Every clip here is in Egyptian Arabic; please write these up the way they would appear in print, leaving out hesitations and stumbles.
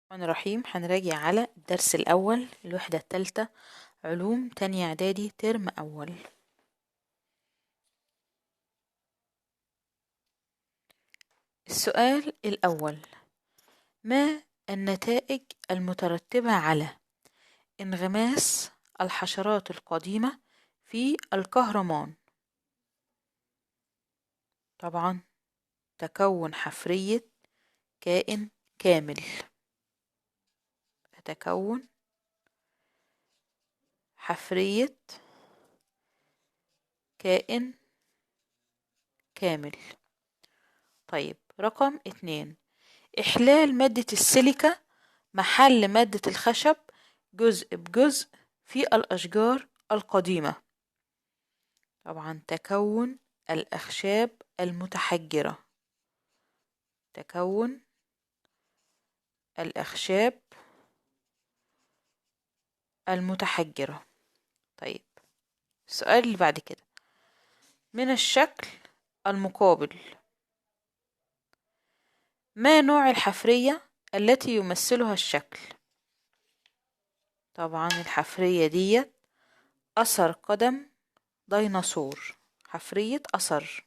الرحمن الرحيم. هنراجع على الدرس الأول، الوحدة الثالثة، علوم تانية إعدادي ترم أول. السؤال الأول: ما النتائج المترتبة على انغماس الحشرات القديمة في الكهرمان؟ طبعا تكون حفرية كائن كامل، تكون حفرية كائن كامل. طيب رقم 2: إحلال مادة السيليكا محل مادة الخشب جزء بجزء في الأشجار القديمة. طبعا تكون الأخشاب المتحجرة، تكون الأخشاب المتحجرة. طيب السؤال اللي بعد كده: من الشكل المقابل ما نوع الحفرية التي يمثلها الشكل؟ طبعا الحفرية دي أثر قدم ديناصور، حفرية أثر.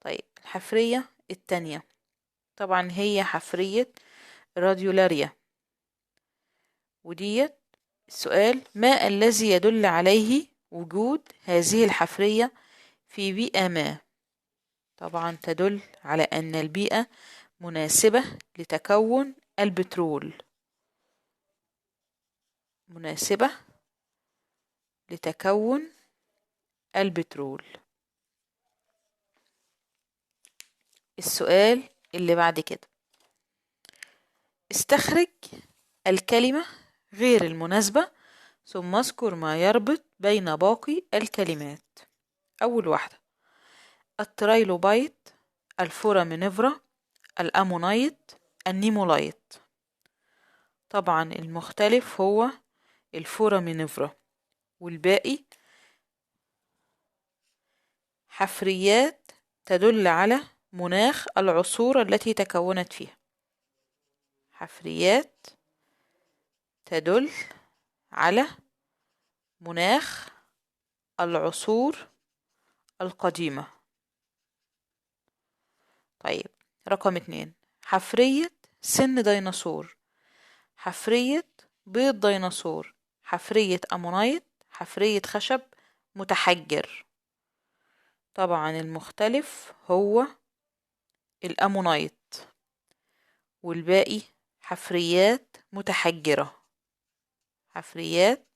طيب الحفرية التانية طبعا هي حفرية راديولاريا، وديت السؤال: ما الذي يدل عليه وجود هذه الحفرية في بيئة ما؟ طبعا تدل على أن البيئة مناسبة لتكون البترول، مناسبة لتكون البترول. السؤال اللي بعد كده: استخرج الكلمة غير المناسبة ثم اذكر ما يربط بين باقي الكلمات. أول واحدة: الترايلوبايت، الفورامينيفرا، الأمونايت، النيمولايت. طبعا المختلف هو الفورامينيفرا، والباقي حفريات تدل على مناخ العصور التي تكونت فيها، حفريات تدل على مناخ العصور القديمة. طيب رقم 2: حفرية سن ديناصور، حفرية بيض ديناصور، حفرية أمونايت، حفرية خشب متحجر. طبعا المختلف هو الأمونايت، والباقي حفريات متحجرة، حفريات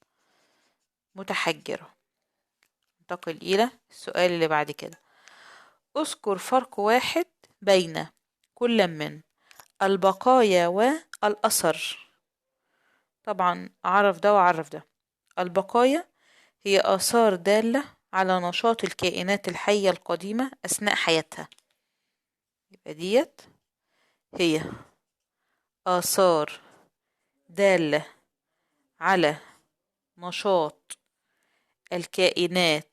متحجرة. ننتقل إلى السؤال اللي بعد كده: اذكر فرق واحد بين كل من البقايا والأثر. طبعا أعرف ده وأعرف ده. البقايا هي آثار دالة على نشاط الكائنات الحية القديمة أثناء حياتها، يبقى ديت هي آثار دالة على نشاط الكائنات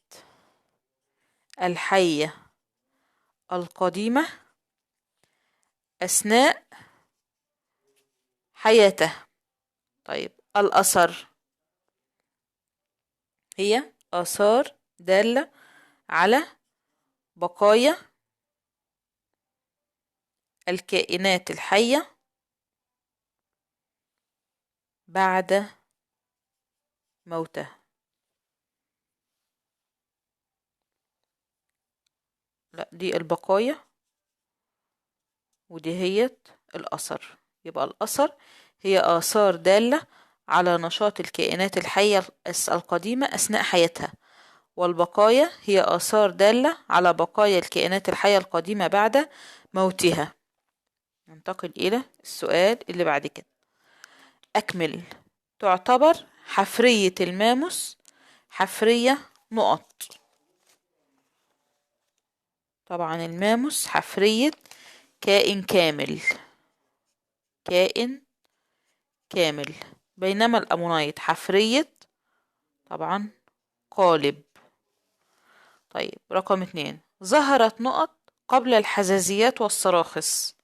الحية القديمة أثناء حياتها. طيب الأثر هي آثار دالة على بقايا الكائنات الحية بعد موتها. لا، دي البقايا ودي هي الأثر. يبقى الأثر هي آثار دالة على نشاط الكائنات الحية القديمة أثناء حياتها، والبقايا هي آثار دالة على بقايا الكائنات الحية القديمة بعد موتها. ننتقل إلى السؤال اللي بعد كده: أكمل. تعتبر حفرية الماموس حفرية نقط. طبعا الماموس حفرية كائن كامل، كائن كامل، بينما الأمونايت حفرية طبعا قالب. طيب رقم 2: ظهرت نقط قبل الحزازيات والصراخس.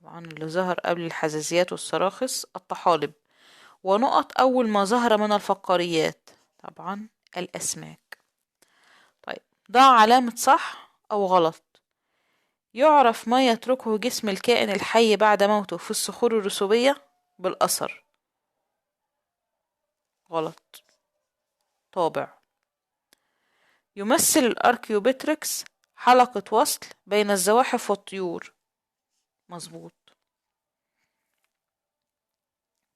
طبعا اللي ظهر قبل الحزازيات والسراخس الطحالب. ونقط أول ما ظهر من الفقاريات، طبعا الأسماك. طيب ضع علامة صح أو غلط. يعرف ما يتركه جسم الكائن الحي بعد موته في الصخور الرسوبية بالأثر. غلط، طابع. يمثل الأركيوبتريكس حلقة وصل بين الزواحف والطيور. مظبوط.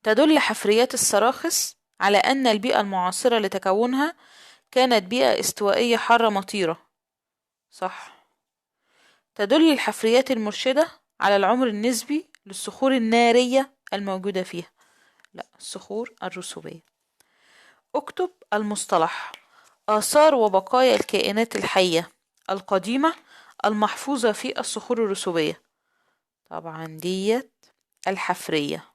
تدل حفريات السراخس على أن البيئة المعاصرة لتكونها كانت بيئة استوائية حارة مطيرة. صح. تدل الحفريات المرشدة على العمر النسبي للصخور النارية الموجودة فيها. لا، الصخور الرسوبية. اكتب المصطلح آثار وبقايا الكائنات الحية القديمة المحفوظة في الصخور الرسوبية. طبعا ديت الحفرية.